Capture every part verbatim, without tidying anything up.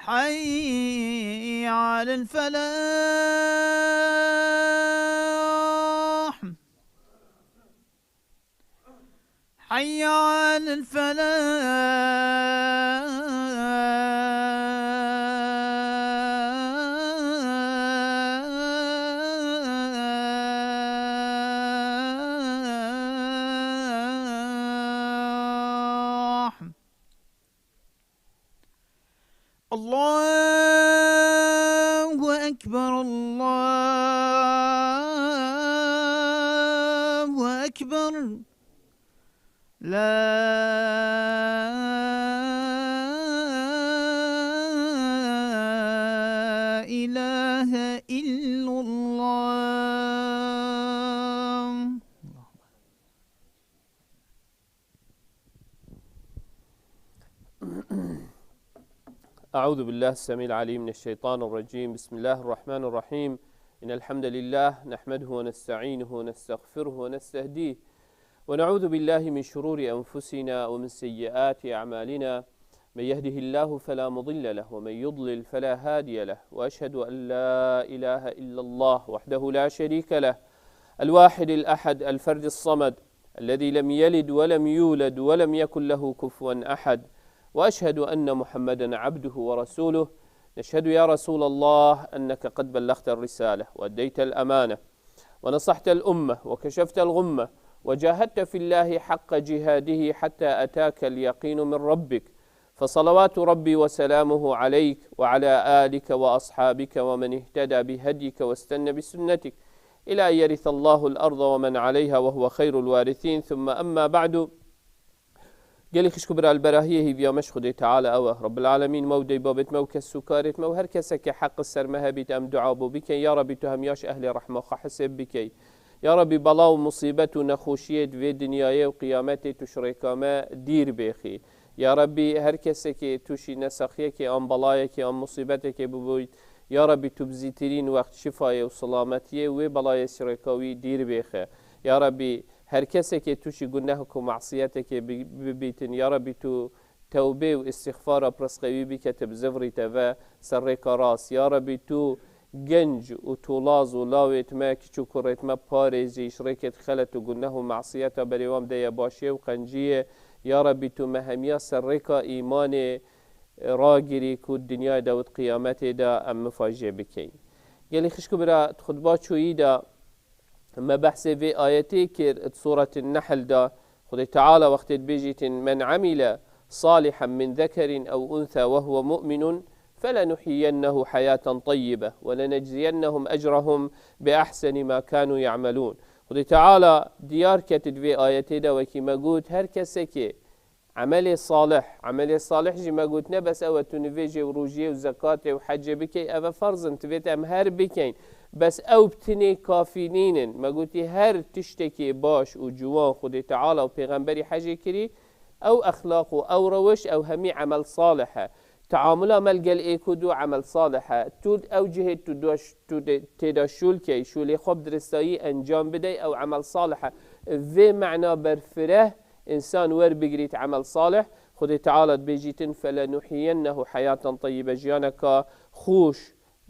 حي على الفلاح. حي على الفلاح. الله أكبر، الله أكبر. لا إله إلا الله. أعوذ بالله السميع العليم من الشيطان الرجيم. بسم الله الرحمن الرحيم. إن الحمد لله نحمده ونستعينه ونستغفره ونستهديه، ونعوذ بالله من شرور أنفسنا ومن سيئات أعمالنا. من يهده الله فلا مضل له، ومن يضلل فلا هادي له، وأشهد أن لا إله إلا الله وحده لا شريك له، الواحد الأحد الفرد الصمد، الذي لم يلد ولم يولد ولم يكن له كفوا أحد، وأشهد أن محمدا عبده ورسوله. نشهد يا رسول الله أنك قد بلغت الرسالة وأديت الأمانة ونصحت الأمة وكشفت الغمة وجاهدت في الله حق جهاده حتى أتاك اليقين من ربك، فصلوات ربي وسلامه عليك وعلى آلك وأصحابك ومن اهتدى بهديك واستن بسنتك إلى أن يرث الله الأرض ومن عليها وهو خير الوارثين، ثم أما بعد. Gelî xişk û bira, li berahiyê hîviya me ji Xwedê Teala ew e. Rabbil Alemîn me û deybabêt me û kes û karêt me û her keseke heq li ser me hebît em dua bo bikin. Ya Rabî tu hemiya ji ehlê rehma xwe hisêb bikey. Ya Rabî bela û musîbet û nexweşiyê di vê dinyayê û qiyametê tu ji rêka me dîr bêxî. Ya Rebî, her kesekê tûşî nesaxiyekê an belayekê an musîbetekê bibûyt, ya Rebî, tu bi zîtirîn wext şifayê û silametiyê wê belayê ji rêka wî dîr bêxe. Ya Rebî, her kesekê tûşî guneh û masiyetekê bi-, bibîtin, ya Rebî, tu tewbê û îstîxfara pirsqê wî bike, tu bizivirîte ve ser rêka rast. Ya Rebî, tu genc û tolaz û lawêt me, kiç û kurêt me parêzî ji rêkêt xelet û guneh û masiyeta berê wan bideye başiyê û qenciyê. Ya Rebî, tu me hemiya ser rêka îmanê ragirî ku dinyayê de û di qiyametê de em mifa jê bikeyn. Gelî xişk û bira, di xutba çûyî de me behsê vê ayetê kir, di Sûretên Nehl de Xwedê Teala wextê dibêjîtin, "Men amile salihan min zekerin ew unsa ve huve mu'minun, felenuhyiyennehu hayaten tayyibe, ve lenecziyennehum ecrahum bi ahseni ma kanu ya'melun." Xwedê Teala diyar ket di vê ayetê de, wekî me got, her kesekê emelê salih, emelê salih jî me got, ne bes ew e tu nivêjê û rojiyê û zekatê û hecê bikey, ev e ferz in, divêt em her bikeyn. Bes ew bi tinê kafî nînin. Me gotî, her tiştekê baş û ciwan Xwedê Teala û pêxemberî hecê kirî, ew exlaq û ew rewiş, ew hemî emel salih e. Teamula me li gel êk û du emel salih e. Tu ew cihê tu daş-, tu de-, têda şûl key, şûlê xwe bi diristayî encam bidey, ew emel salih e. Vê mena berfireh însan werbigirît emel salih. Xwedê Teala dibêjîtin, "Felenuhyiyennehu hayaten tayyibe", jiyaneka xûş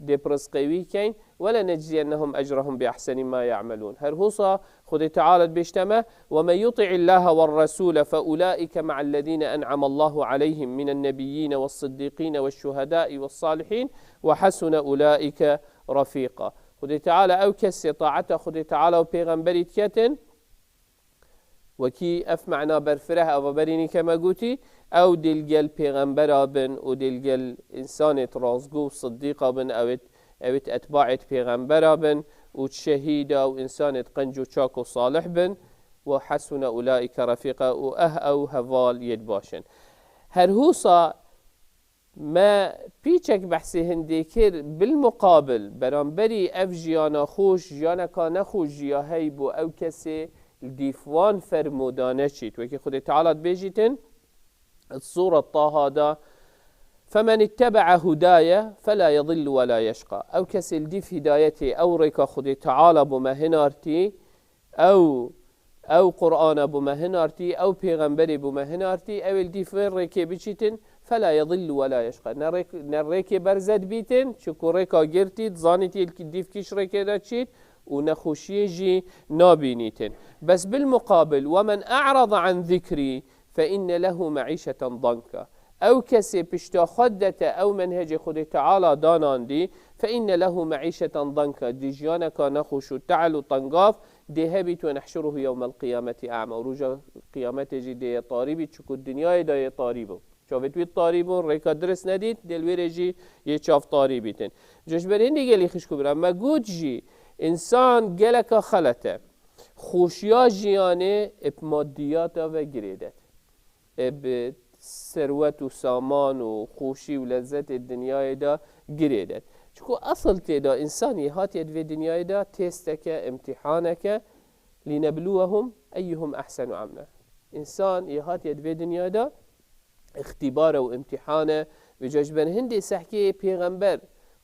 dê bi rizqê wî keyn, "Ve lenecziyennehum ecrahum bi ahseni ma ya'melun." Her hosa Xwedê Teala dibêjte me, "Ve men yuti'illaha ve resule fe ulaike ma'ellezine en'amallahu aleyhim minen nebiyyine ve siddîqine ve şuhedai ve salihin ve hasune ulaike rafiqa." Xwedê Teala ew kesê taeta Xwedê Teala û pêxemberî diketin, wekî ev mena berfireh ava berî nîke me gotî, ew dê li gel pêxembera bin û dê li gel însanêt rastgo û siddîqa bin, ewêt, ewêt etbaêt pêxembera bin û şehîda û însanêt qenc û çak û salih bin, ve hasune ulaîke refîqa, û eh ew heval yêt baş in. Her hosa Me pîçek behsê hindê kir, bilmuqabil, beramberî ev jiyana xweş, jiyaneka nexweş jî ya hey bo ew kesê li dîf wan fermo dane çît. Wekî Xwedê Teala dibêjîtin, di Sûret Taha de, "Femen ittebe'a hudaye fela yedillu ve la yeşqa." Ew kesê li dîf hidayetê, ew rêka Xwedê Teala bo me hinartî, Ew, ew Qur'ana bo me hinartî, ew pêxemberê bo me hinartî, ew ê li dîf vê rêkê biçîtin, فلا يضل ولا يشقى. Ne rêk-, ne rêkê berze dibîtin, çiku rêka girtît, zanît yê dîv kîş rêkê de çît û nexweşiyê jî nabînîtin. Bes bil muqabil, ومن أعرض عن ذكري فإن له معيشة ضنكا. Ew kesê pişta xwe dete ew menhecê Xwedê Teala danandî, فإن له معيشة ضنكا, dê jiyaneka nexweş û tehl û tengav dê hebît, ونحشره يوم القيامة أعمى, û roja qiyametê jî dê yê tarî bît, çiku dinyayê de yê tarî bû. Çavêt wî tarî bûn, rêka dirist nedît, dê li wê rê jî yê çav tarî bîtin. Ji ber hindî gelî xişk û bira, me got jî, însan geleka xelet e. Xweşiya jiyanê ê bi madiyata ve girê det. Ê bi serwet û saman û xweşî û lezzetê dinyayê de girê det. Çiku esil tê de însan yê hatiye di vê dinyayê de têsteke, îmtîhaneke, لنبلوهم أيهم أحسن عملا. Însan yê hatiye di vê dinyayê de îxtîbar e û îmtîhan e. Vêca ji ber hindê sehkê pêxember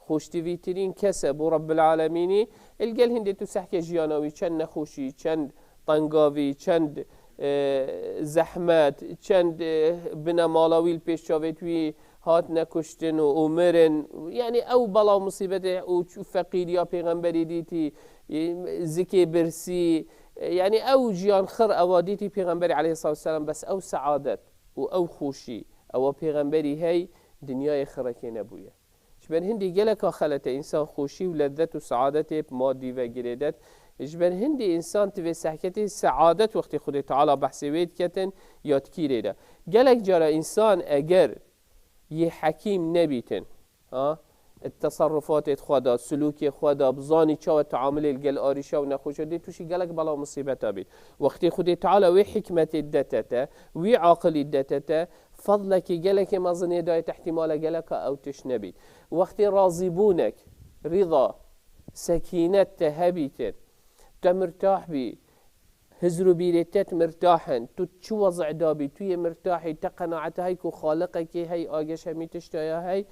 xweştivîtirîn kes e bo Rebbil Alemînî. Li gel hindê tu sehke jiyana wî, çend nexweşî, çend tengavî, çend, e, zehmet, çend, e, binemala wî li pêş çavêt wî hatine kuştin û, û mirin. Yanî ew bela û musîbetê û ç-, feqîriya pêxemberî dîtî, e, zikê birsî, e, yanî ew jiyan xir ewa dîtî pêxemberî aleyhissalatu vesselam, bes ew seadet û ew xweşî ewa pêxemberî hey dinyayê xirekê nebûye. Ji ber hindî geleka xelet e însan xweşî û lezzet û seadetê bi madî ve girêdet. Ji ber hindî însan tivê sehketê seadet wextê Xwedê Teala behsê wê diketin ya dikîrê de. Gelek cara însan eger yê hekîm nebîtin, ha, teserrufatê xwe de, sulûkê xwe de, bizanî çawa teamilê li gel arîşa û nexweşa dê, tu jî gelek bela û musîbeta bît. Wextê Xwedê Teala wê hikmetê dete te, wî aqilî dete te, fezlekî gelekê mezinê daye te, ihtimale geleka ew tişt nebît. Wextê razîbûnek, rîza, sekînet te hebîtin, te mirtah bî, hizr û bîrê te mirtah in, tu çi wez'ê de bî, tu yê mirtahî, te qenaete hey ku Xaliqekê hey, ageş hemî tişta ya hey,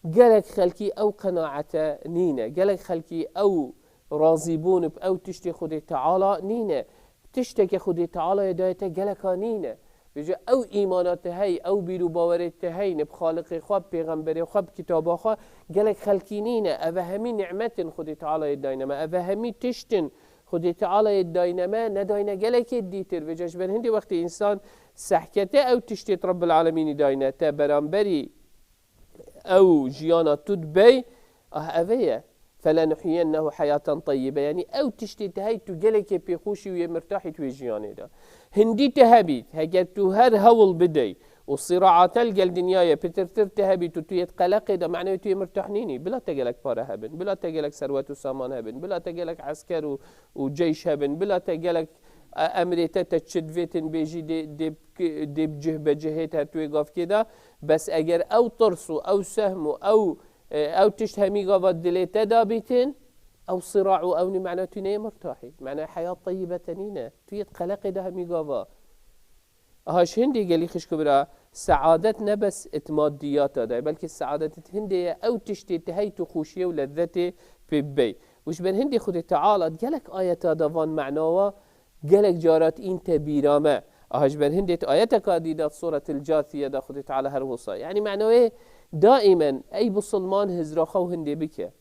gelek xelkî ew qenaete nîne. Gelek xelkî ew razîbûn bi ew tiştê Xwedê Teala nîne. Tişteke Xwedê Teala yê daye te geleka nîne. Vêca ew îmana te hey, ew bîr û bawerê te hey, ne bi Xaliqê xwe, bi pêxemberê xwe, bi kitaba xwe, gelek xelkî nîne. Eve hemî nîmetin Xwedê Teala yê dayne me. Eve hemî tiştin Xwedê Teala yê dayne me, nedayne gelekê dîtir. Vêca ji ber hindê wextê însan sehkete ew tiştê Rebbil Alemînî dayne te beramberî ew jiyana tu dibey, ah, eve ye. فَلَنُحْيِيَنَّهُ حَيَاةً طَيِّبَةً. Yanî ew tiştê te hey tu gelekê pêxweşî û yê mirtahî tu yê jiyanê de. Hindî te hebît, heger tu her hewl bidey û siraate li gel dinyayê pitirtir te hebît û tu yê qeleqê de, manê tu yê mirtah nînî. Bila te gelek pare hebin, bila te gelek serwet û saman hebin, bila te gelek esker û, û ceyş hebin, bila te gelek, e, emrê te te çi divêtin bêjî dê, dê, dê bi cih be cihê te her tu yê gavkê de. Bes eger ew tirs û ew sehm û ew, e, ew tişt hemî gava dilê te dabîtin, ew sira û ew nî mena tu neyê mirtahî. Mena heyat teyyibe te nîne. Tu yê qeleqê de hemî gava. Aha ji hindê gelî xişk û bira, seadet ne bes it madiyata de, belkî seadet it hindê ye, ew tiştê ti hey tu xweşiyê û lezzetê pê bibey. Û ji ber hindê Xwedê Teala gelek ayeta de van menawa gelek carat în te bîra me. Aha ji ber hindê ti ayeteka dî de Suretil Casiye de Xwedê Teala her wisa. Yanî menawê daimen ey bisilman hizra xwe û hindê bike.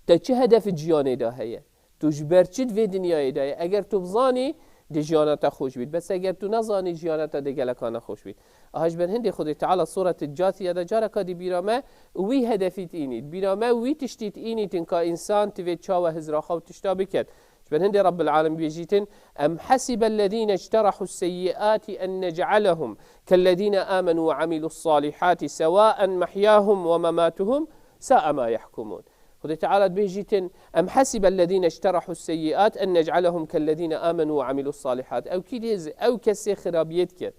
Te çi hedefî ciyanê de heye? Tu ji ber çi di vê dinyayê de ye? Eger tu bizanî, dê jiyana te xweş bît. Bes eger tu nezanî, jiyana te dê geleka nexweş bît. Aha ji ber hindê Xwedê Teala Suretil Casiye de careka dî bîra me wî hedefî tînît. Bîra me wî tiştî tînîtin ka însan tivê çawa hizra xwe û tişta biket. Ji ber hindê Rabbil Alem bêjîtin, أَمْ حَسِبَ الَّذِينَ اجْتَرَحُوا السَّيِّئَاتِ أَنْ نَجْعَلَهُمْ كَالَّذِينَ آمَنُوا وَعَمِلُوا الصَّالِحَاتِ سَوَاءً مَحْيَاهُمْ وَمَمَاتُهُمْ سَاءَ مَا يَحْكُمُونَ. Xwedê Teala dibêjîtin, أَمْ حَسِبَ الَّذِينَ اجْتَرَحُوا السَّيِّئَاتِ أَنْ نَجْعَلَهُمْ كَالَّذِينَ آمَنُوا وَعَمِلُوا الصَّالِحَاتِ. Ew kî dê, ew kesê xirabiyê diket.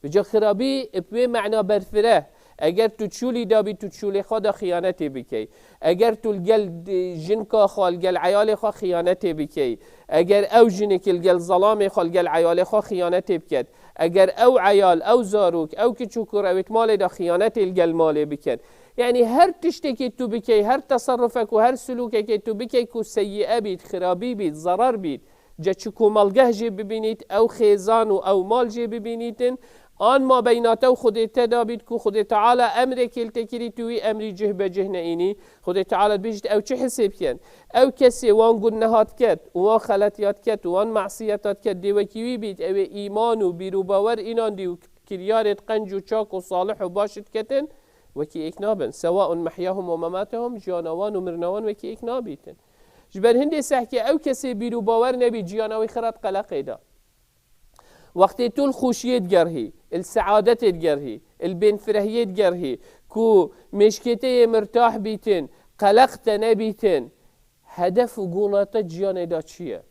Vêca xirabî bi wê mena berfireh. Eger tu çûlî dabî, tu çûlê xwe de xiyanetê bikey. Eger tu li gel, e, jinka xwe, li gel eyalê xwe xiyanetê bikey. Eger ew jinik li gel zelamê xwe, li gel eyalê xwe xiyanetê biket. Eger ew eyal, ew zarok, ew kiç û kur, ew ê di malê de xiyanetê li gel malê bikin. Yanî her tiştekê tu bikey, her teserrufek û her sulûkekê tu bikey ku seyyi'e bît, xirabî bît, zerar bît, ce çi komelgeh jê bibînît, ew xêzan û ew mal jê bibînîtin, An mabeyna te û Xwedê te da bît ku Xwedê Teala emrekê li te kirî, tu wî emrî cih be cih neînî. Xwedê Teala dibêjit, ew çi hisêb ken? Ew kesê wan gunnehat ket û wan xeletiyat ket û wan masiyetat ket, dê wekî wî bît, ew ê îman û bîr û bawer înandî û kiryarêt qenc û çak û salih û baş diketin, wekî êk nabin. Sewaun mehyahum û mematehum, jiyana wan û mirina wan wekî êk nabîtin. Ji ber hindê sehkê ew kesê bîr û bawer nebî, jiyana wî xirat qeleqê da. Wextê tu li xweşiyê digerhî, li seadetê digerhî, li bênfirehiyê digerhî, ku mêşkê te yê mirtah bîtin, qeleq te nebîtin, hedef û gola te ciyanê de çi ye?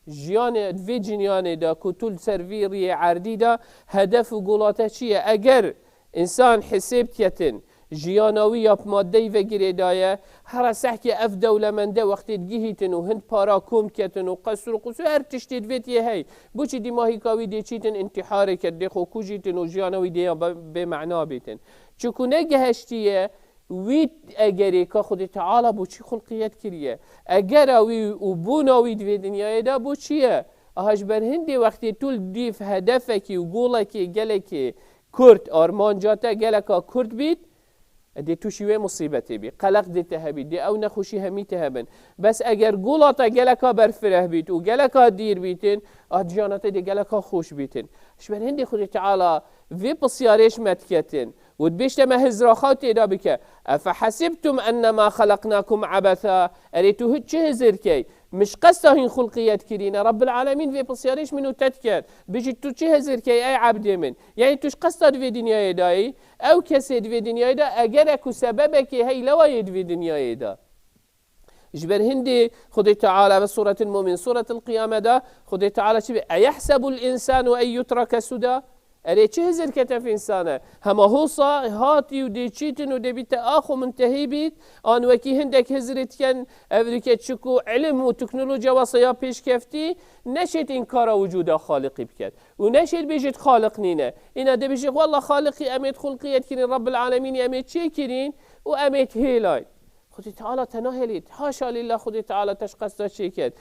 Jiyanê, di vê cinyanê de ku tu li ser vî riyê erdî de hedef û gola te çi ye? Eger însan hesêb diketin, jiyana wî ya bi maddeyî ve girêdaye, hera sehkê ev dewlemende wextê digihîtin û hind para kom diketin û qesr û qusûr her tiştê divêt yê hey. Boçî dîmahîka wî dê çîtin, întiharê ket, dê xwe kujîtin û jiyana wî dê ya be-, bê mena bîtin. Çiku negeheştiye wî egerê ka Xwedê Teala bo çi xulqiyet kiriye. Egera wî û bûna wî di vê dinyayê de bo çi ye? Aha ji ber hindê wextê tu li dîv hedefekî û golekê gelekê kurt, armanca te geleka kurt bît, dê tu jî wê musîbetê bî. Qeleq dê te hebît, dê ew nexweşî hemî te hebin. Bes eger gola te geleka berfireh bît û geleka dîr bîtin, ah jiyana te dê geleka xweş bîtin. Ji ber hindê Xwedê Teala vê pisyarê ji me diketin. Û dibêjte me hizra xwe têda bike. Efehesibtum ennema xelaqnakum abetha. Erê tu hi-, çi hizir key? Min ji qesta hîn xulqiyet kirîne. Rabbil Alemîn vê pisyarê ji min û te diket. Bijî tu çi hizir key ey ebdê min? Yanî tu ji qesta di vê dinyayê de yî? Ew kesê di vê dinyayê de egere ku sebebekê hey lewa yê di vê dinyayê de. Ji ber hindê Xwedê Teala ve Suretil Mumin, Suretil Qiyame de Xwedê Teala çi bê? Eyehsebul insanu en yutrake suda? Erê çi hizir ket ev însane? Hema hosa hatî û dê çîtin û dê bîte ax û mintehî bît, an wekî hindek hizirê diken ev dike çiku ilim û teknolojiya wesa ya pêşkeftî neşêt înkara wicûda Xaliqî biket. Û neşêt bêjêt Xaliq nîne. Îna dê bêjê, walla Xaliqî em ê xulqiyet kirîn, Rabbil Alemînî em ê çêkirîn û em ê hêlayn. Xwedê Teala te nahêlît. Haşa lillah Xwedê Teala te ji qesta çêket.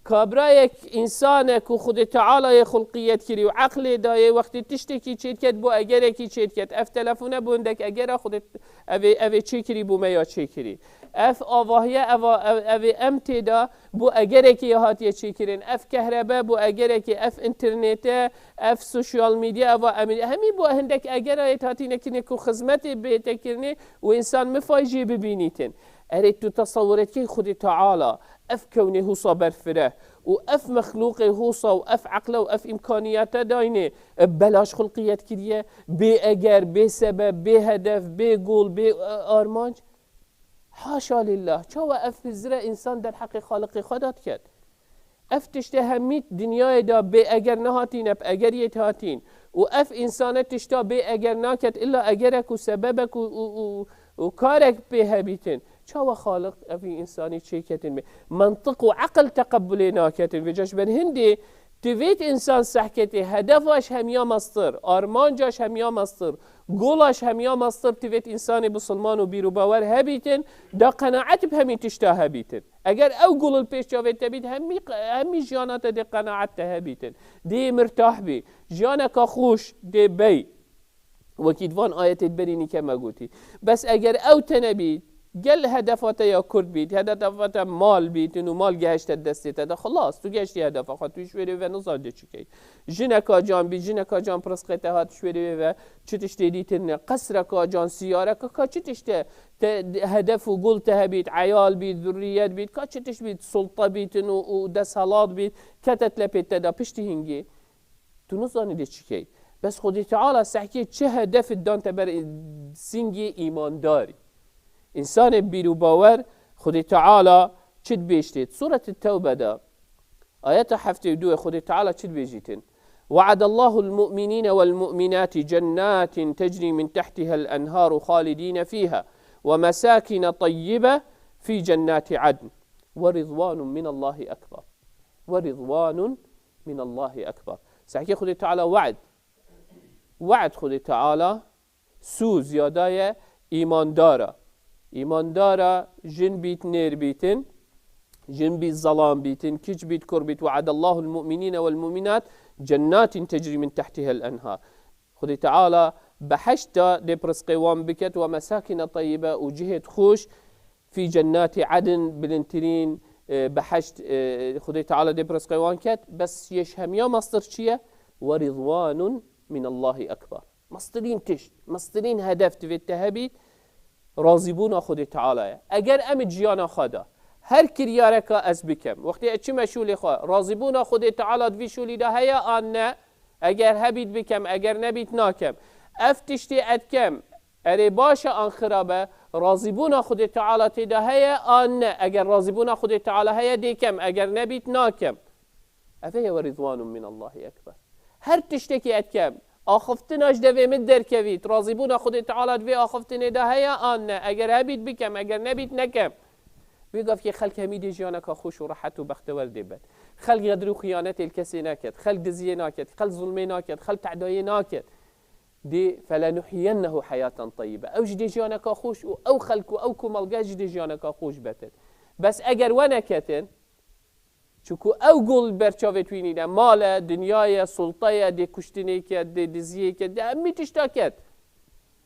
Kabrayek, însanek ku Xwedê Teala yê xulqiyet kirî û eqlê dayê, wextê tiştekî çêdiket, bo egerekî çêdiket. Ev telefone bo hindek egera Xwedê ev ê, ev ê çêkirî bo me ya çêkirî. Ev avahiye, ev a-, ev, ev ê em têda bo egerekî ya hatiye çêkirin. Ev kehrebe bo egerekî, ev înternete, ev sosyal medya, ev a-, em ê, hemî bo hindek egera yê hatîne kirinê ku xizmetê bête kirinê û însan mifay jê bibînîtin. Erê tu tesewwur et key Xwedê Teala ev kewnê husa berfireh û ev mexlûqê husa û ev eqle û ev îmkaniyete dayne, e, belaş xulqiyet kiriye, bê eger, bê sebeb, bê hedef, bê gol, bê, e, armanc. Haşa lillah. Çawa ev hizire însan derheqê Xaliqê xwe de diket? Ev tiştê hemî dinyayê de bê eger nehatîne, bi eger yê hatîn. Û ev însane tişta bê eger naket, illa egerek û sebebek û, û, û, û karek pê hebîtin. Çawa Xaliq ev însanî çêketin bê? Mantiq û eqil teqebulê naketin. Vêca ji ber hindê tivêt însan sehketê, hedefa ji hemiya mestir, armanca ji hemiya mestir, gola ji hemiya mestir tivêt însanê bisilman û bîr û bawer hebîtin, da qenaet bi hemî tişta hebîtin. Eger ew gul li pêş çavê te bît, hemî, hemî jiyana te dê qenaet te hebîtin. Dê mirtah bî. Jiyaneka xweş dê bey. Wekî di van ayetê berî nîke me gotî. Bes eger ew te nebî, gel hedefa te ya kurt bît, hedefa te mal bîtin û mal gehişte destê te de, xilas, tu gehiştî hedefa xwe, tu ji wêrê ve nizanî dê çi key. Jineka can bît, jineka can pirisqê te hat ji wêrê ve, çi tiştê dîtin ne, qesreka can, siyareka, ka çi tişte te hedef û gul te hebît, eyal bît, zurriyet bît, ka çi tişt bît, sulta bîtin û, û desthilat bît, kete lepê te de piştî hingê. Tu nizanî dê çi key. Bes Xwedê Teala sehkê çi hedefit dan te ber singê îmandarî. Însanê bîr û bawer Xwedê Teala çi dibêjtêt? Sûretê Tewbe de, ayeta heftê û du, Xwedê Teala çi dibêjîtin? وعد الله المؤمنين والمؤمنات جنات تجري من تحتها الأنهار خالدين فيها ومساكن طيبة في جنات عدن ورضوان من الله أكبر. ورضوان من الله أكبر. Sehkê Xwedê Teala we'd. We'd Xwedê Teala sû ziyada ye îmandara. Îmandara jin bît, nêr bîtin, jin bît, zelam bîtin, kiç bît, kur bît. وعد الله المؤمنين والمؤمنات جنات تجري من تحتها الأنهار. Xwedê Teala behişt da dê bi rizqê wan biket, ومساكن طيبة, û cihêt xweş, في جنات عدن, bilindtirîn, e, behişt, e, Xwedê Teala dê bi rizqê wan ket. Bes yê ji hemiya mestir çi ye? ورضوان من الله أكبر. Mestirîn tişt, mestirîn hedef divê te hebît, razîbûna Xwedê Teala ye. Eger em di jiyana xwe de her kiryareka ez bikem, wextê ez çime şûlê xwe, razîbûna Xwedê Teala di vî şûlî de heye an ne? Eger hebît bikem, eger nebît nakem. Ev tiştê ez dikem, erê baş e an xirab e, razîbûna Xwedê Teala tê de heye an ne? Eger razîbûna Xwedê Teala heye dê kem, eger nebît nakem. Ev heye ورضوان من الله أكبر. Her tiştekî ez dikem, axiftina ji devê min derkevît, razîbûna Xwedê Teala di vê axiftinê de heye an ne? Eger hebît bikem, eger nebît nekem. Wê gavkê xelk hemî dê jiyaneka xweş û rehet û bextewer dê bet. Xelk xedr û xiyanetê li kesê neket, xelk diziyê naket, xelk zulmê naket, xelk tedayê naket. Dê فلنحيينه حياة طيبة. Ew jî dê jiyaneka xweş û ew xelk û ew komelgeh jî dê jiyaneka xweş betin. Bes eger we neketin, çiku ew gol ber çavê twî nîne, mal e, dinya ye, sulta ye, dê kuştinê ket, dê diziyê ket, dê hemî tişta ket.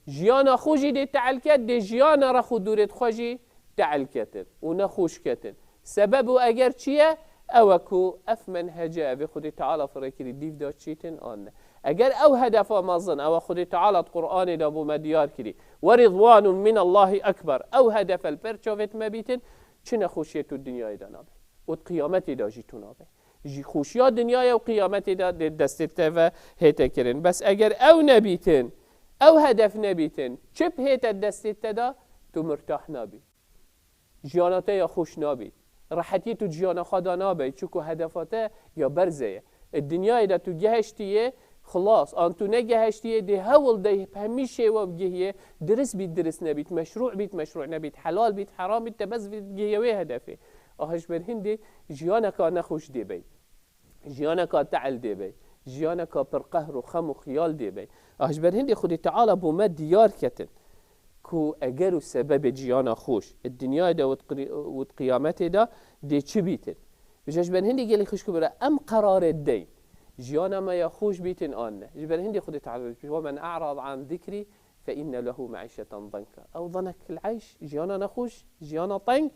Jiyana xwe jî dê tehl ket, dê jiyana rex û dûrêt xwe jî tehl ketin û nexweş ketin. Sebeb û eger çi ye? Ew e ku ev menhece evê Xwedê Teala firê kirî dîv de çîtin an ne. Eger ew hedefa mezin, ew e Xwedê Teala di Qur'anê de bo me diyar kirî. ورضوان من الله أكبر. Ew hedefe li ber çavêt me bîtin, çi nexweşiyê tu dinyayê de nabe. Û di qiyametê de jî tu nabe. Ji xweşiya dinyayê û qiyametê de dê destê te ve hête kirin. Bes eger ew nebîtin, ew hedef nebîtin, çi bihête destê te de, tu mirtah nabî. Jiyana te ya xweş nabî. Rehetiyê tu jiyana xwe de nabe, çiku hedefa te ya berze ye. E, dinyayê de tu gehiştiye, xilas, an tu negehiştiye, dê hewl de hemî şêwe bigihîye, dirist bît, dirist nebît, meşrû bît, meşrû nebît, helal bît, heram bît, te bes bît gihiye wê hedefê. Aha ji ber hindê jiyaneka nexweş dê bey. Jiyaneka tehl dê bey. Jiyaneka pir qehr û xem û xiyal dê bey. Ah, ji ber hindê Xwedê Teala bo me diyar ketin ku eger û sebebê jiyana xweş, di dinyayê de û di qri-, û di qiyametê de dê çi bîtin. Vêca ji ber hindê gelî xwişk û bira em qerarê deyn. Jiyana me ya xweş bîtin an ne. Ji ber hindê Xwedê Teala dibêje, "ومن أعرض عن ذكري فإن له معيشة ضنكا." Ew danek li eyş, jiyana nexweş, jiyana teng,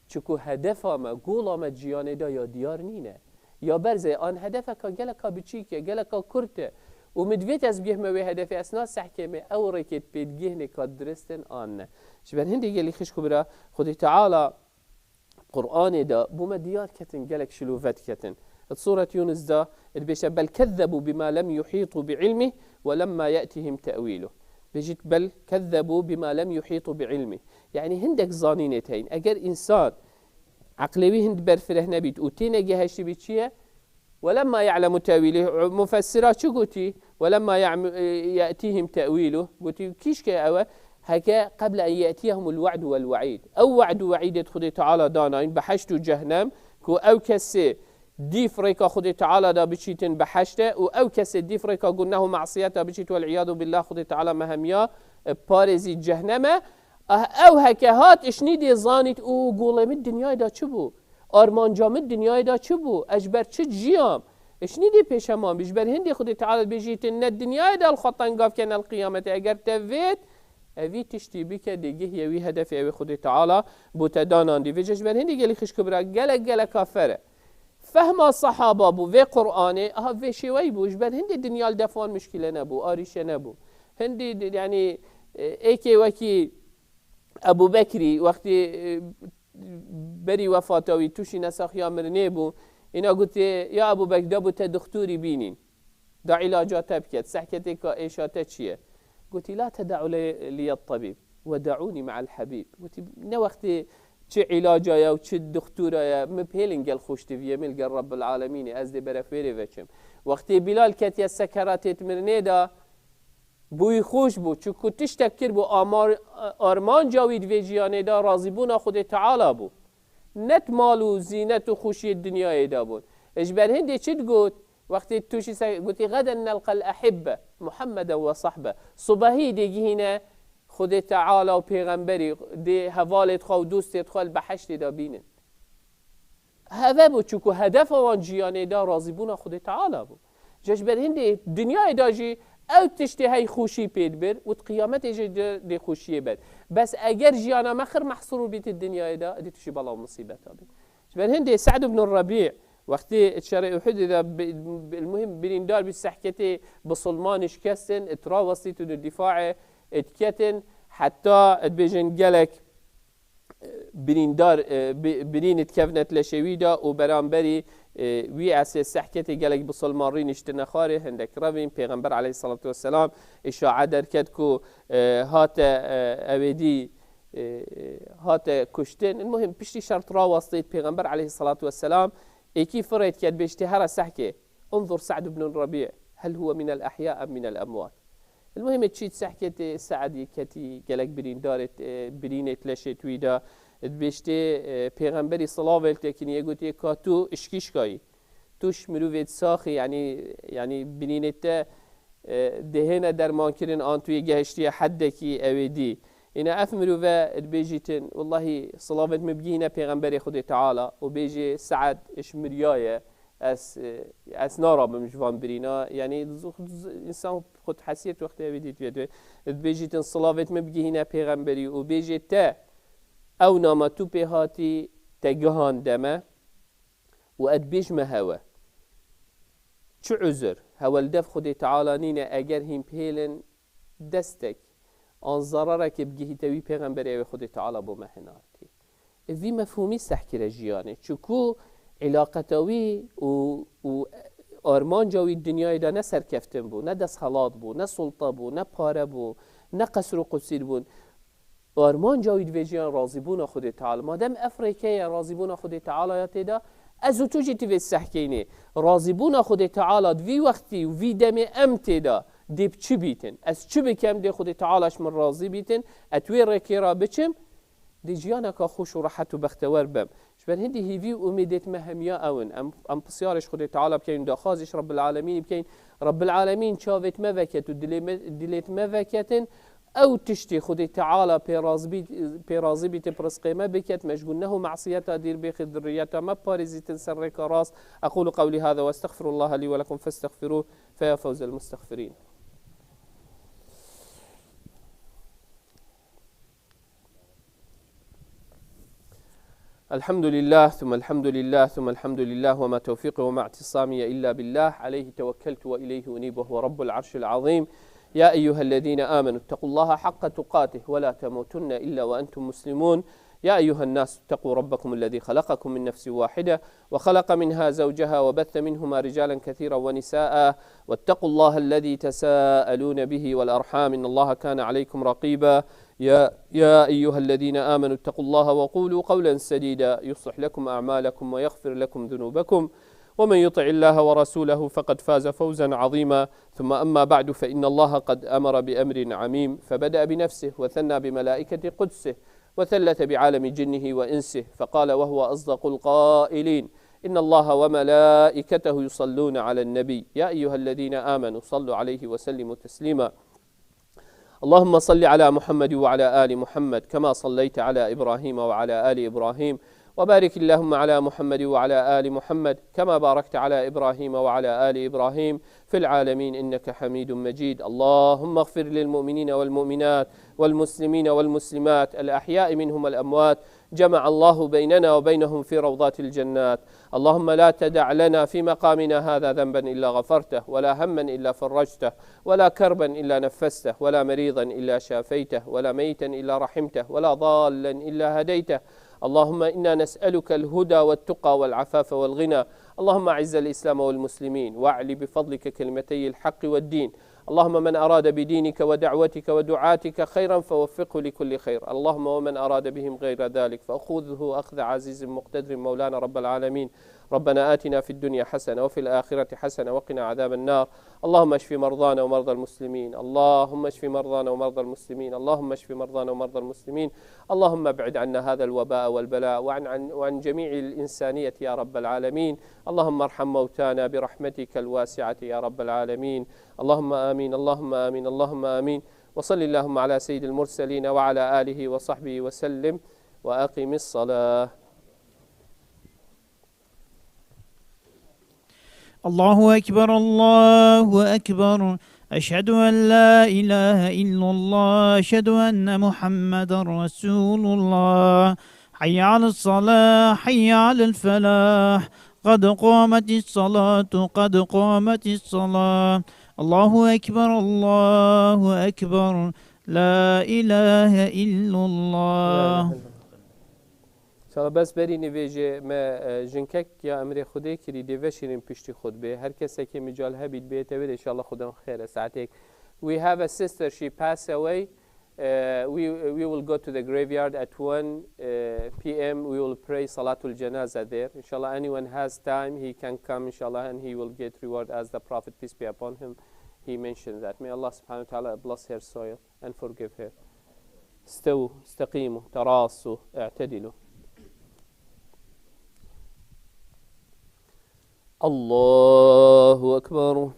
çiku hedefa me, gola me jiyanê de ya diyar nîne. Ya berze, an hedefeka geleka biçîk e, geleka kurt e. Û min divêt ez bigihme wê hedefê, ez na sehkê me, ew rêkê pê digihne ka dirist in an ne. Ji ber hindê gelî xwişk û bira, Xwedê Teala Qur'anê de bo me diyar ketin, gelek şilûve diketin. Di Sûret Yûnis de dibêje, "بل كذبوا بما لم يحيطوا بعلمه ولما يأتهم تأويله." Bêjît, "بل كذبوا بما لم يحيطوا بعلمه." Yanî hindek zanînê heyîn. Eger însan eqlê wî hind berfireh nebît û têne gehiştî bî çi ye? "ولما يعلموا تأويله", mufessira çi gotî? "ولما يعم-، يأتيهم تأويله." Gotî, kîşke ew e? Heke "قبل أن يأتيهم الوعد والوعيد." Ew we'd û we'îdê Xwedê Teala danayîn, behişt û cehnem, ku ew kesê dîf rêka Xwedê Teala da biçîtin behişt e û ew kesê dîf rêka guneh û masiyeta biçît, والعياذ بالله, Xwedê Teala me hemiya, e, parêzî cehnem e. Ah, ew heke hat, êşnî dê zanît û golê min dinyayê da çi bû? Armanca min dinyayê da çi bû? Ez ji ber çi ciyam? Êşnî dê pêşeman bî. Ji ber hindê Xwedê Teala dibêjîtin, ne dinyayê de li xwe tengav ke ne li qiyametê. Eger te vêt, evî tiştî bike, dê gihiye wî hedefê, ew ê Xwedê Teala bo te danandî. Vêca ji ber hindê gelî xişk û bira, gelek, gelek afer e. Fehma sehaba bû vê Qur'anê, aha vê şêweyî bû. Ji ber hindê dinya li def wan mişkîle nebû, arîşe nebû. Hindî, yanî, e, êkê wekî Ebû Bekrî, wextê, e, berî wefata wî tûşî nesaxiya mirinê bû, îna gotê, "Ya Ebû Bekr, da bo te dixtorî bînîn. Da îlaca te biket, sehketê ka êşa te çi ye?" Gotî, "لا تدعوا لي الطبيب ودعوني مع الحبيب." Gotî, "Ne wextê çi îlaca ye û çi dixtora ye, min bihêlin gel xweştiviyê min li gel Rebbil Alemînê, ez dê beref wêrê veçim." Wextê Bilal ketiye sekeratê mirinê de, bo wî xweş bû, çunku tiştek kir bû, amar-, armanca wî di vê jiyanê de razîbûna Xwedê Teala bû. Ne di mal û zînet û xweşiyê dinyayê de bûn. Ji ber hindê çi digot? Wextê tûşî se-, gotî, "غدا نلقى الأحبة محمدا وصحبه." Subehî dê gihîne Xwedê Teala û Pêxemberî, dê hevalê xwe û dostê xwe li behiştê de bînin. Heve bû, çunku hedefa wan jiyanê de razîbûna Xwedê Teala bû. Ji ber hindê dinyayê de jî Ew tiştê hey xweşî pê dibir û di qiyametê jî dê xweşiyê bet. Bes eger jiyana me xir mehsûr bît di dinyayê de, êdî tu jî bela û musîbeta bî. Ji ber hindê Se'd ibn Rebî wextê şerê Uhudê de bi- bi- muhim birîndar bî, sehketê bisilmanî şikestin, it rawestît û di dîfaê it ketin, heta dibêjin gelek birîndar, e, bi- birîn dikevne leşê wî de û beramberî, e, wî esê sehketê gelek bisilman rîniştine xwarê, hindek revîn. Pêxember aleyhissalatu vesselam îşae derket ku, e, hate, e, ewêdî, e, hate kuştin. Muhim piştî şert rawastît, Pêxember aleyhissalatu vesselam êkî firêt ket bêjtê here sehkê. انظر سعد بن الربيع هل هو من الأحياء أم من الأموات. المهم çît sehketê Se'd yê ketî gelek birîndarê, e, birînê leşê wî de dibêjtê, e, Pêxemberî silavê li tekinî yê gotiye ka tu işkîşkayî. Tu ji mirovê saxî, yanî, yanî birînê te, e, dihêne dermankirin an tu yê gehiştiye heddekî ewêdî. Îna ev mirove dibêjîtin, wellahî silavêt min bigihîne Pêxemberê Xwedê Teala û bêjê Se'd ji miriyaye. Ez, e, ez narabim ji van birîna. Yanî, zu- zu- însan xwe dihesiyet wextê ewêdî dibêjîtin, silavêt min bigihîne Pêxemberî û bêjê te, ew nama tu pê hatî te gihande me û ez dibêjime hewe. Çi uzur? Hewe li dev Xwedê Teala nîne, eger hîn pêlin destek an zararekê bigihîte wî, Pêxemberê ew ê Xwedê Teala bo me hinartî. Vî mefhûmî sehkire jiyanê. Çiku îlaqeta wî û, û armanca wî dinyayê de ne serkeftin bû, ne desthilat bû, ne sulta bû, ne pare bû, ne qesr û qusîr bûn. Armanca wî divê jiyan razîbûna Xwedê Teala. Madem ev rêke ye, razîbûna Xwedê Teala ya tê de, ez û tu jî divê sehkeynê. Razîbûna Xwedê Teala di vî wextî û vî demê em tê de, dê bi çi bîtin? Ez çi bikem dê Xwedê Teala ji min razî bîtin? Ez wê rêkê re biçim, dê jiyaneka xweş û rehet û bextewer bim. Ji ber hindî hîvî û umêdêt me hemiya ew in. Em, em pisyarê ji Xwedê Teala bikeyn, daxwazê ji Rebbil Alemînî bikeyn. Rebbil Alemîn çavêt me veket û dilê me, dilêt me veketin. Ew tiştê Xwedê Teala pê razî bît, pê razî bît, bi rizqê me biket, me ji guneho mesiyeta dîr bêxî, diriyeta me parêzîtin ser rêka rast. أقول قولي هذا وأستغفر الله لي ولكم فاستغفروه فيا فوز المستغفرين. الحمد لله، ثم الحمد لله، ثم الحمد لله، وما توفيقي وما اعتصامي إلا بالله، عليه توكلت وإليه أنيب، وهو رب العرش العظيم. يا أيها الذين آمنوا اتقوا الله حق تقاته ولا تموتن إلا وأنتم مسلمون. يا أيها الناس اتقوا ربكم الذي خلقكم من نفس واحدة وخلق منها زوجها وبث منهما رجالا كثيرا ونساء واتقوا الله الذي تساءلون به والأرحام إن الله كان عليكم رقيبا. يا، يا أيها الذين آمنوا اتقوا الله وقولوا قولا سديدا يصلح لكم أعمالكم ويغفر لكم ذنوبكم ومن يطع الله ورسوله فقد فاز فوزا عظيما. ثم أما بعد، فإن الله قد أمر بأمر عميم، فبدأ بنفسه وثنى بملائكة قدسه وثلث بعالم جنه وإنسه، فقال وهو أصدق القائلين: إن الله وملائكته يصلون على النبي، يا أيها الذين آمنوا صلوا عليه وسلموا تسليما. اللهم صل على محمد وعلى آل محمد كما صليت على إبراهيم وعلى آل إبراهيم، وبارك اللهم على محمد وعلى آل محمد كما باركت على إبراهيم وعلى آل إبراهيم في العالمين إنك حميد مجيد. اللهم اغفر للمؤمنين والمؤمنات والمسلمين والمسلمات الأحياء منهم والأموات، جمع الله بيننا وبينهم في روضات الجنات. اللهم لا تدع لنا في مقامنا هذا ذنبا إلا غفرته، ولا هما إلا فرجته، ولا كربا إلا نفسته، ولا مريضا إلا شافيته، ولا ميتا إلا رحمته، ولا ضالا إلا هديته. اللهم إنا نسألك الهدى والتقى والعفاف والغنى. اللهم أعز الإسلام والمسلمين، وأعل بفضلك كلمتي الحق والدين. اللهم من أراد بدينك ودعوتك ودعاتك خيرا فوفقه لكل خير. اللهم ومن أراد بهم غير ذلك فخذه أخذ عزيز مقتدر مولانا رب العالمين. ربنا آتنا في الدنيا حسنة وفي الآخرة حسنة وقنا عذاب النار. اللهم اشف مرضانا ومرضى المسلمين. اللهم اشف مرضانا ومرضى المسلمين. اللهم اشف مرضانا ومرضى المسلمين. اللهم ابعد عنا هذا الوباء والبلاء وعن، عن، وعن جميع الإنسانية يا رب العالمين. اللهم ارحم موتانا برحمتك الواسعة يا رب العالمين. اللهم آمين، اللهم آمين، اللهم آمين. وصل اللهم على سيد المرسلين وعلى آله وصحبه وسلم. وأقم الصلاة. الله أكبر، الله أكبر، أشهد أن لا إله إلا الله، أشهد أن محمدا رسول الله. حي على الصلاة، حي على الفلاح، قد قامت الصلاة، قد قامت الصلاة. الله أكبر، الله أكبر. لا إله إلا الله. İnşallah bes berî nivêjê me, e, jinkek ya emrê Xwedê kirî dê veşîrin piştî xutbê. Her kesekê mical hebît bêyete wê de inşallah Xwedê xêr e saetêk. We have a sister, she passed away. Uh, we, we will go to the graveyard at one, uh, p m. We will pray Salatul Janaza there. Inshallah, anyone has time, he can come, inshallah, and he will get reward as the Prophet, peace be upon him, he mentioned that. May Allah subhanahu wa ta'ala bless her soul and forgive her. استووا، استقيموا، تراصوا، اعتدلوا. الله أكبر.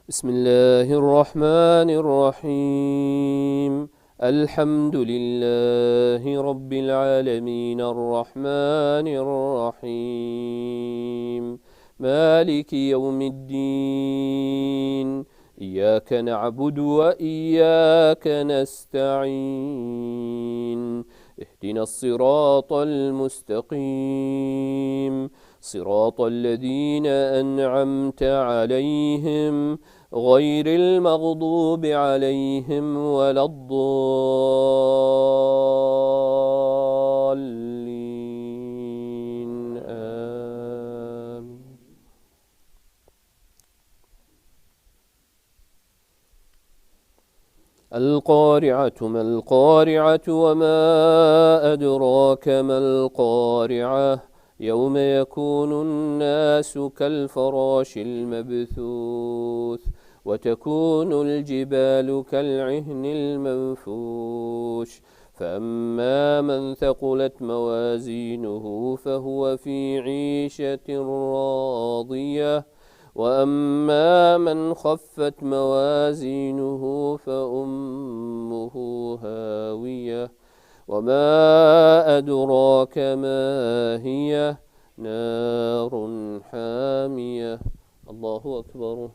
بسم الله الرحمن الرحيم. الحمد لله رب العالمين، الرحمن الرحيم، مالك يوم الدين، إياك نعبد وإياك نستعين، اهدنا الصراط المستقيم، صراط الذين أنعمت عليهم، غير المغضوب عليهم ولا الضالين. آمين. القارعة ما القارعة، وما أدراك ما القارعة، يوم يكون الناس كالفراش المبثوث، وتكون الجبال كالعهن المنفوش، فأما من ثقلت موازينه فهو في عيشة راضية، وأما من خفت موازينه فأمه هاوية، وما أدراك ما هي، نار حامية. الله أكبر.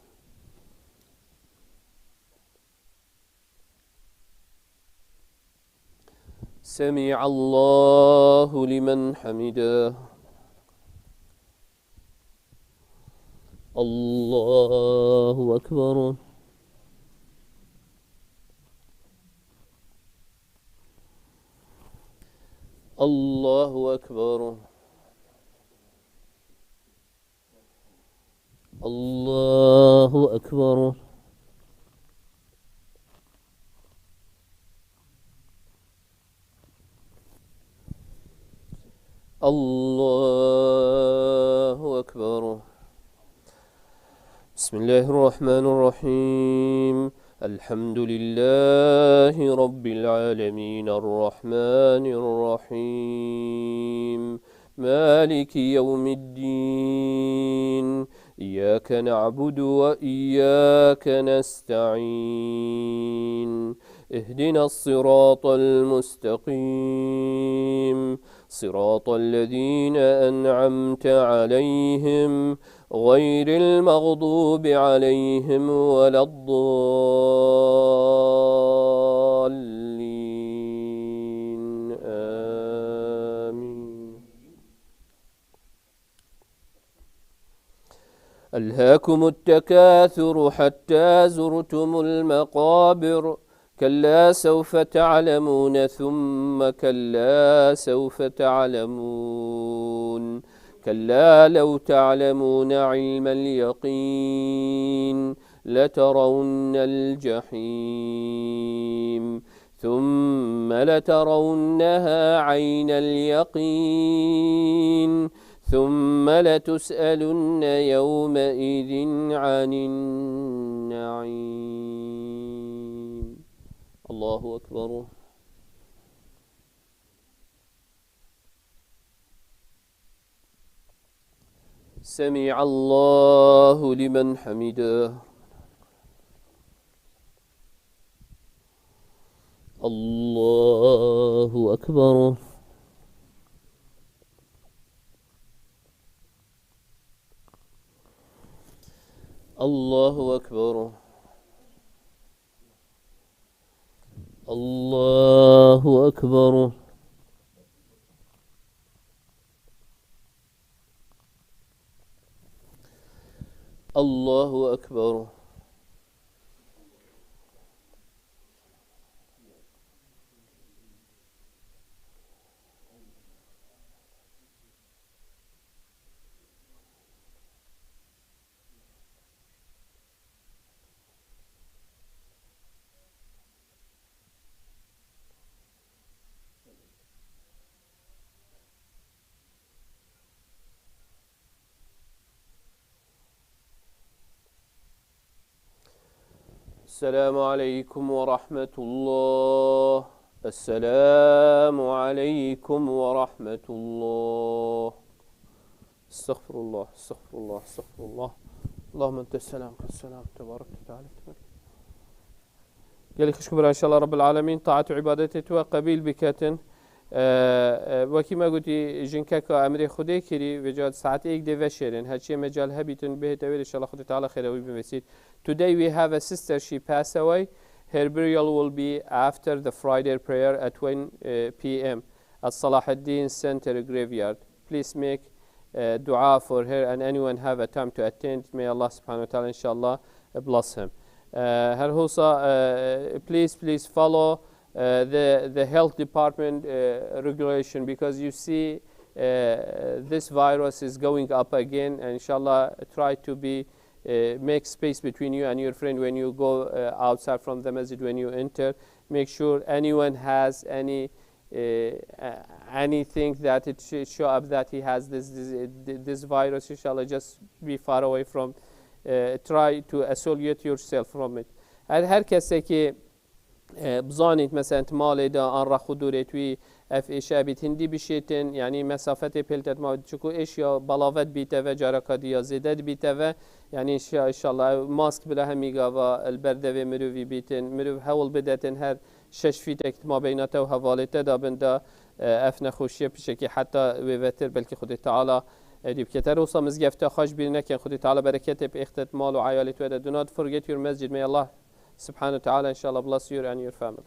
سمع الله لمن حمده. الله أكبر. الله أكبر. الله أكبر. الله أكبر. بسم الله الرحمن الرحيم. الحمد لله رب العالمين، الرحمن الرحيم، مالك يوم الدين، إياك نعبد وإياك نستعين، اهدنا الصراط المستقيم، صراط الذين أنعمت عليهم، غير المغضوب عليهم ولا الضالين. آمين. ألهاكم التكاثر حتى زرتم المقابر، كلا سوف تعلمون ثم كلا سوف تعلمون، كلا لو تعلمون علم اليقين لترون الجحيم، ثم لترونها عين اليقين، ثم لتسألن يومئذ عن النعيم. الله أكبر. سمع الله لمن حمده. الله أكبر. الله أكبر. الله أكبر. الله أكبر. السلام عليكم ورحمة الله. السلام عليكم ورحمة الله. استغفر الله، استغفر الله، استغفر الله. اللهم أنت السلام، السلام تبارك وتعالى. Gelî xişk bira, inşallah Rabbil Alemin taat û îbadetê tu qebîl biketin. Ee, e, wekî me gotî, jinkeka emrê Xwedê kirî, vêca saet êk dê veşêrin. Her çiyê mecal hebîtin, bihête wêr, inşallah Xwedê Teala xêra wî bivêsît. Today we have a sister, she passed away. Her burial will be after the Friday prayer at one, uh, p m at Salahuddin Center Graveyard. Please make, uh, dua for her and anyone have a time to attend. May Allah subhanahu wa ta'ala, inshallah, uh, bless him. Uh, her hosa, uh, please, please follow, uh, the, the health department, uh, regulation, because you see, uh, this virus is going up again. And inshallah, try to be, uh, make space between you and your friend when you go, uh, outside from the masjid, when you enter. Make sure anyone has any, uh, uh, anything that it sh-, show up that he has this, this, uh, th-, this virus, inshallah, just be far away from, uh, try to isolate yourself from it. Her, her kesekî, e, bizanît, mesela, di malê de an rex û dûrê wî ev êşe bît, hindî bişêtin, yanî mesafetê pêl te dima, çiku êşiya balavet bîte ve, careka diya zêde dibîte ve, yanî inşa-, inşallah ev mask bila hemî gava li ber devê mirovî bîtin, mirov hewl bidetin her şeş fîtek di mabeyna te û hevalê te de bin de, e, ev nexweşiye pişekî heta wê vetir belkî Xwedê Teala, e, dî bikete. Rosa mizgefta xwe ji bîr nekin, Xwedê Teala bereketê bi êxtet mal û eyalê te de. Do not forget your masjid. May Allah subhanahu wa ta'ala, inshallah, bless you and your family.